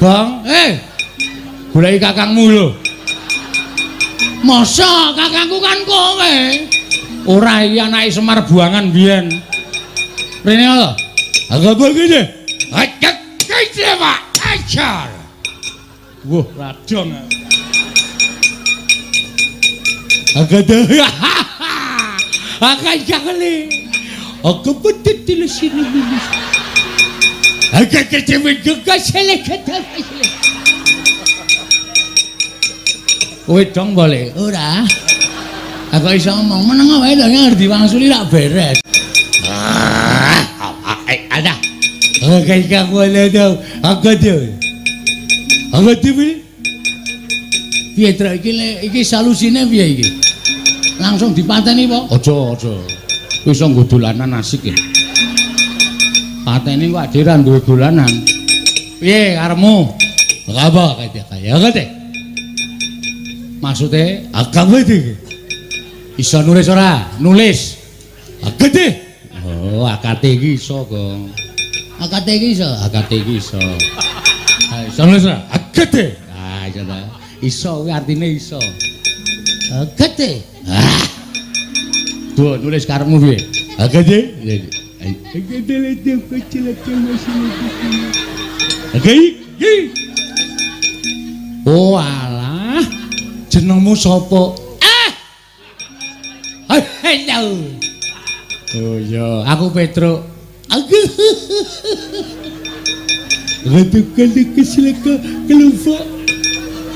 Gong, goleki kakangmu lho. Masa kakangku kan kowe? Ora, iki anake Semar buangan biyen. Rene lho. Agak begini. Agak kece, Pak. Ajar. Wah, radong. Agak dah. Agak jakle. Aku betul sini. Agak kece juga selek. Kowe dong boleh? Ora. Aku iso ngomong meneng wae lho ngerti diwangsuli rak beres. Ada. Oke, kamu boleh aku tuh. Aku tuh. Piye trek iki iki solusine piye iki? Langsung dipateni apa? Aja, aja. Kuwi iso nggo dolanan asik ya. Pateni kok adhe ra duwe dolanan. Piye karepmu? Apa kaya kaya kate? Maksude agama iki. Iso nulis ora? Nulis. Agate. Oh, akate iki iso, Gong. Akate iki iso, akate iki iso. Ha, iso nulis ora? Agate. Ah, iso ta. Iso kuwi artine iso. Agate. Ah. Duh, nulis karepmu piye? Agate. Agate le kecil kecil Oke, iki. Oh, alah. Jenengmu sapa? Ah. Halo. Oh iya, aku Petruk. Aku.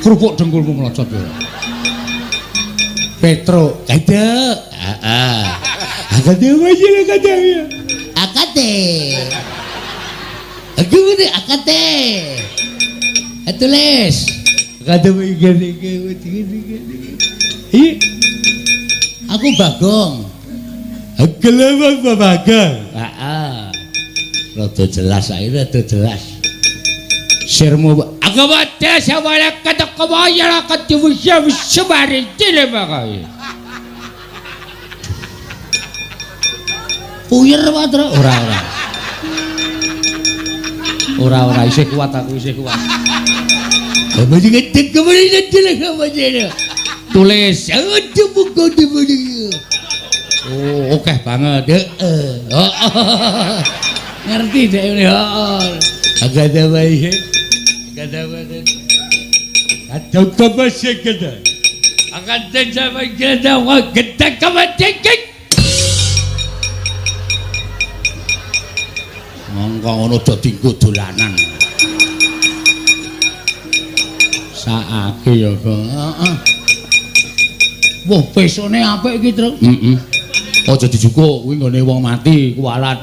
Kerupuk dengkulmu mlocot ya. Petruk, kada. Heeh. Akade wae kada ya. Akate. Aku ngene akate. Tulis. Akade iki iki iki. Aku Bagong. Gelem Bagong. Heeh. Rada jelas ae, rada jelas. Sirmu aku wae sawala katakawaya katuwisya wisabari dilemakai. Puyer wae ora ora. Ora ora isih kuat aku isih kuat. Tulis. Oh, oke banget. Heeh. Ngerti dek ini. Heeh. Agak ada wae. Agak ada wae. Ada kebasik kita. Akan sampai kita wa kita kematik. Mongko ngono dadi dolanan. Saake ya, Gong. Heeh. Wah, pesone apik iki, Truk. Heeh. Aja dijukuk kuwi nggone wong mati kuwalat.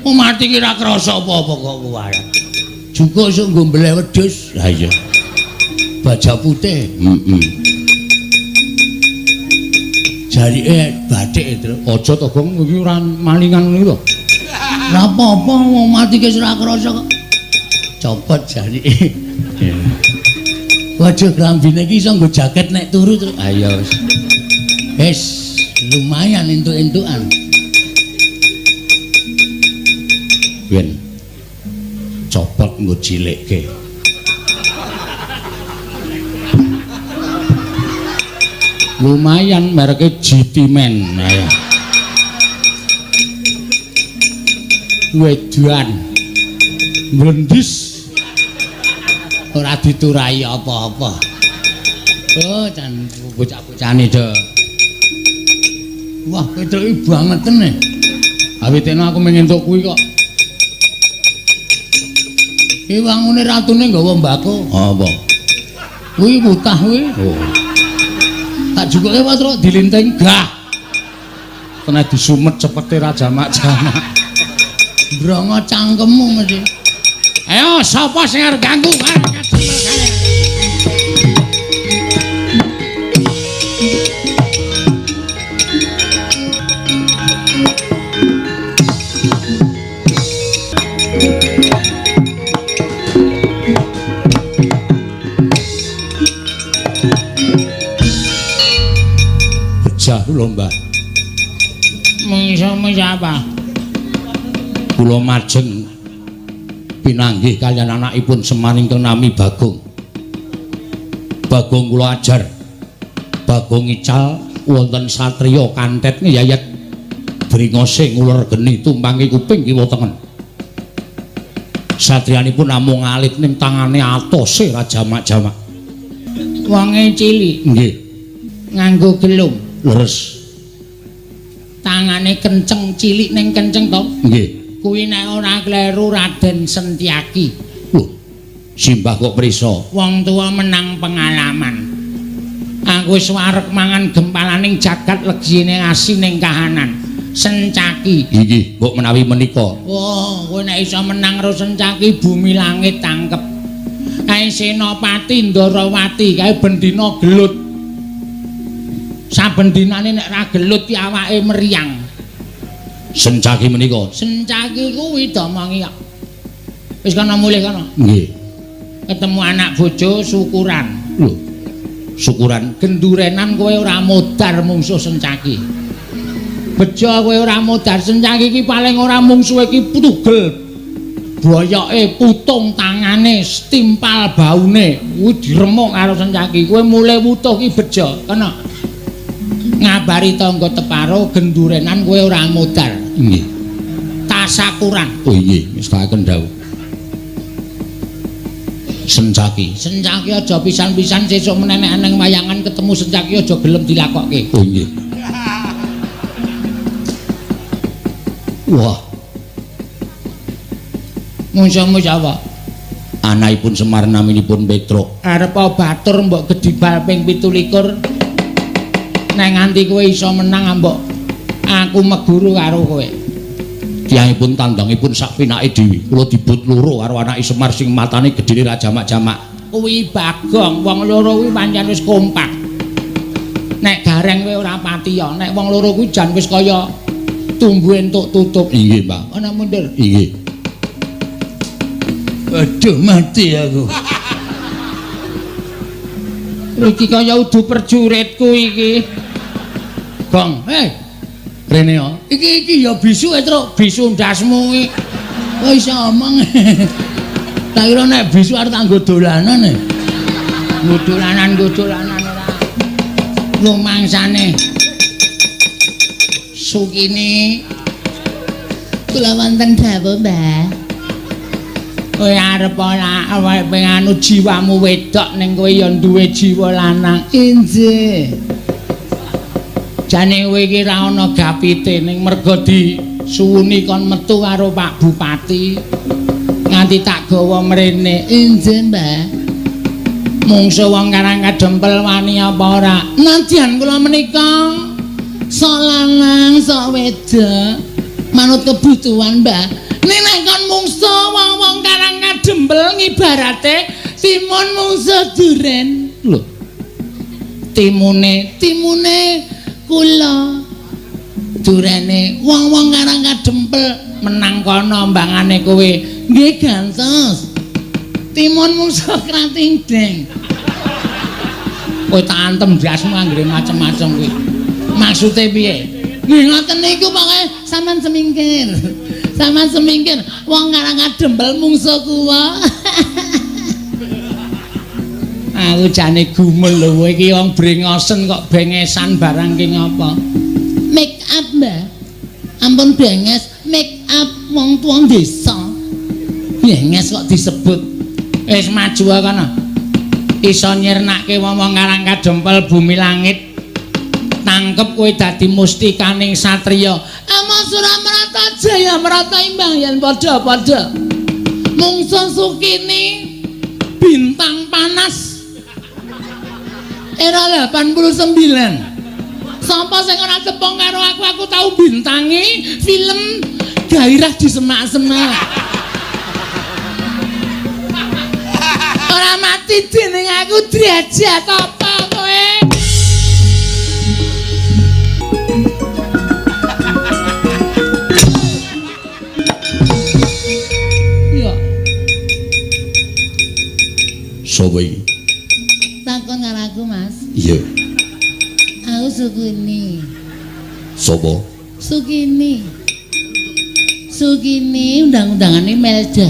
Wong mati ki ora krasa apa-apa kok kuwalat. Jukuk iso nggo mbeleh wedhus. Lah iya. Baja putih. Heeh. Jarike bathik, Truk. Aja to, Gong, iki ora malingan ngono iki to. Ora apa-apa wong mati ki ora krasa kok. Copot jarike. Waduh, klambine iki iso nggo jaket nek turu, Truk. Ayo wis. Wis lumayan entuk-entukan. Ben copot nggo cilikke. Lumayan mereke GT Man. Ayo. Wedan. Mlendis. Ora diturai apa-apa. Oh, jan bocah-bocahane do. Wah, Petruk iki bangeten e. Awitene aku mung entuk kuwi kok. Iki wangune ratune nggawa mbako. Apa? Kuwi mutah kuwi. Oh. Tak jukuke Petruk dilinting gah. Kena disumet cepete ra jamak-jamak. Brongo cangkemmu mesti. Ayo, sapa sing arep ganggu? Pecah lho, Mbah. Mung iso siapa? Kula majeng Pinanggih kaliyan anakipun Semar ingkang nami Bagong. Bagong kula ajar. Bagong ical wonten satriya kantet ngeyayat bringose nguler geni tumpangi kuping kiwa tengen. Satriyanipun namung alit ning tangane atose ra jamak-jamak. Wonge cilik. Nggih. Nganggo gelung. Leres. Tangane kenceng, cilik ning kenceng to? Nggih. Kuwi nek ora kleru Raden Sentiaki. Lho, simbah kok prisa? Wong tuwa menang pengalaman. Aku wis wareg mangan gempalaning jagat legine asining kahanan. Sencaki. Inggih, mbok menawi menika. Wah, kowe nek iso menang karo Sencaki bumi langit tangkep. Kae Senopati Ndarawati kae bendina gelut. Saben dinane nek ra gelut ki awake meriang. Sencaki menika. Sencaki kuwi domongi kok. Wis kana mulih kana. Nggih. Ketemu anak bojo syukuran. Lho. Syukuran gendurenan kowe ora modar mungsuh Sencaki. Bejo kowe ora modar Sencaki iki paling ora mungsuhe iki tugel. Boyoke putung tangane, setimpal baune, kuwi diremuk karo Sencaki. Kowe mulih wutuh ki bejo, kena. Ngabari tangga teparo gendurenan kowe ora modar. Nggih. Tasakuran. Oh nggih, ngestakaken dawuh. Sencaki. Sencaki aja pisan-pisan sesuk menenek nang wayangan ketemu Sencaki aja gelem dilakokke. Oh nggih. Wah. Mungsuhmu sapa? Anakipun Semar naminipun Petruk. Arep batur mbok gedibal ping 27. Nek nganti kowe iso menang mbok aku meguru karo kowe. Tiyangipun tandangipun sak pinake dhewe. Kula dibut loro karo anake Semar sing matane gedene ra jamak-jamak. Kuwi Bagong, wong loro kuwi pancen wis kompak. Nek gareng kowe ora pati ya, nek wong loro kuwi jan wis kaya tumbu entuk tutup. Inggih, Mbak. Ana mundur. Inggih. Aduh mati aku. Iki kaya udu perjuritku iki. Gong, rene ya. Iki iki ya bisu e, Truk. Bisu ndasmu iki. Oh iso omong. Tak kira nek bisu arep tak nggo dolanan e. Nggo dolanan, nggo dolanan ora. Lumangsane. Sukini kula wonten dawuh, Mbah. Kowe arep ora awake penganu jiwamu wedok ning kowe ya duwe jiwa lanang. Injih. Jane kowe iki ra ana gapite ning merga disuwuni kon metu karo Pak Bupati nganti tak gawa mrene. Injih, Mbah. Mungsuh wong Karang Kadempel wani apa ora? Nadyan kula menika sok lanang sok wedok manut kebutuhan, Mbah. Nek kon mungsuh wong-wong Karang Kadempel ngibarate timun mungsuh duren. Lho. Timune, timune kula. Durene wong-wong Karang Kadempel menang kono mbangane kowe. Nggih gantos. Timun mungsuh krating deng. Kowe tak antem ndasmu anggere macem-macem kuwi. Maksude piye? Nggih ngoten niku pokoke sampean semingkir. Sampean semingkir wong Karang Kadempel mungsuh kula. Aku jane gumel lho kowe iki wong brengosen kok bengesan barang ki ngapa? Make up, Mbah. Ampun benges, make up wong tuwa desa. Benges kok disebut. Wis maju kono. Iso nyirnake wong-wong Karang Kadempel bumi langit. Tangkep kowe dadi mustikaning satriya. Ama Suramarata Jaya Marata imbang yen padha-padha. Mungsuh Sukini bintang panas. Era 89. Sapa sing ora tepung karo aku, aku tau bintangi film Gairah di Semak-semak. Ora mati dening aku derajat apa kowe? Ya. Sopo iki? Takon karo aku, Mas. Iya. Aku Sukini. Sopo? Sukini. Sukini undang-undangane Melda.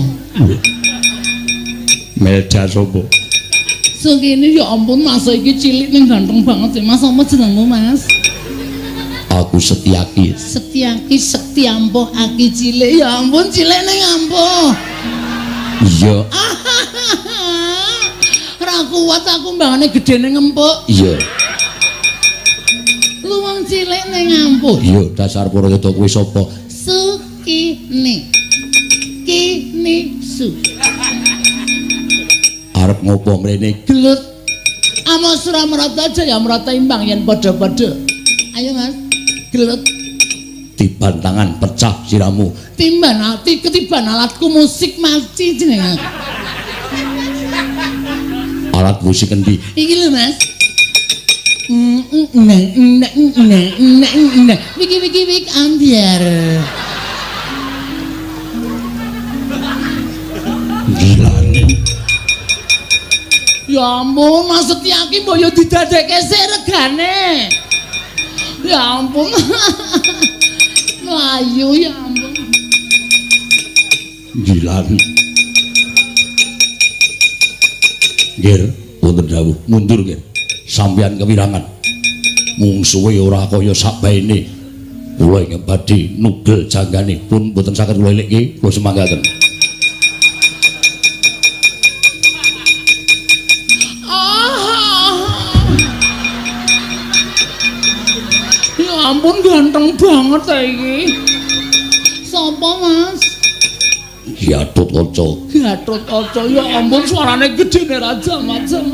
Melda sapa? Sukini ya ampun Mas iki cilik ning ganteng banget sih. Mas apa jenengmu Mas? Aku Setyaki. Setyaki sekti ampuh aki cilik. Ya ampun cilik ning ampuh. Iya. Ora kuat aku mbangane gedene ngempuk. Iya. Lu wong cilik ning ampuh. Iya, dasar Purwada kuwi sapa? Sukini. Kini su. Arep ngopo mrene? Gelut. Ama Suramrata Jayamrata imbang yen padha-padha. Ayo Mas, gelut. Tiban tangan pecah siramu. Timban ati ketiban alatku musik maci jenenge. Alat musik endi? Iki lho Mas. Wiki wiki wik ambiar. Gilane. Ya ampun, Mas Setyaki mbok yo didadekke sik regane. Ya ampun. Mlayu ya ampun. Gilane. Nggih, wonten dawuh, mundur nggih. Sampeyan kewirangan. Mungsuhe ora kaya sakbaene. Kula ingkang badhe nugel janggane pun mboten saged kula elikke, kula semanggaken. Ya ampun ganteng banget ta iki. Sapa Mas? Gatotkaca. Gatotkaca ya ampun suarane gedene raja macam.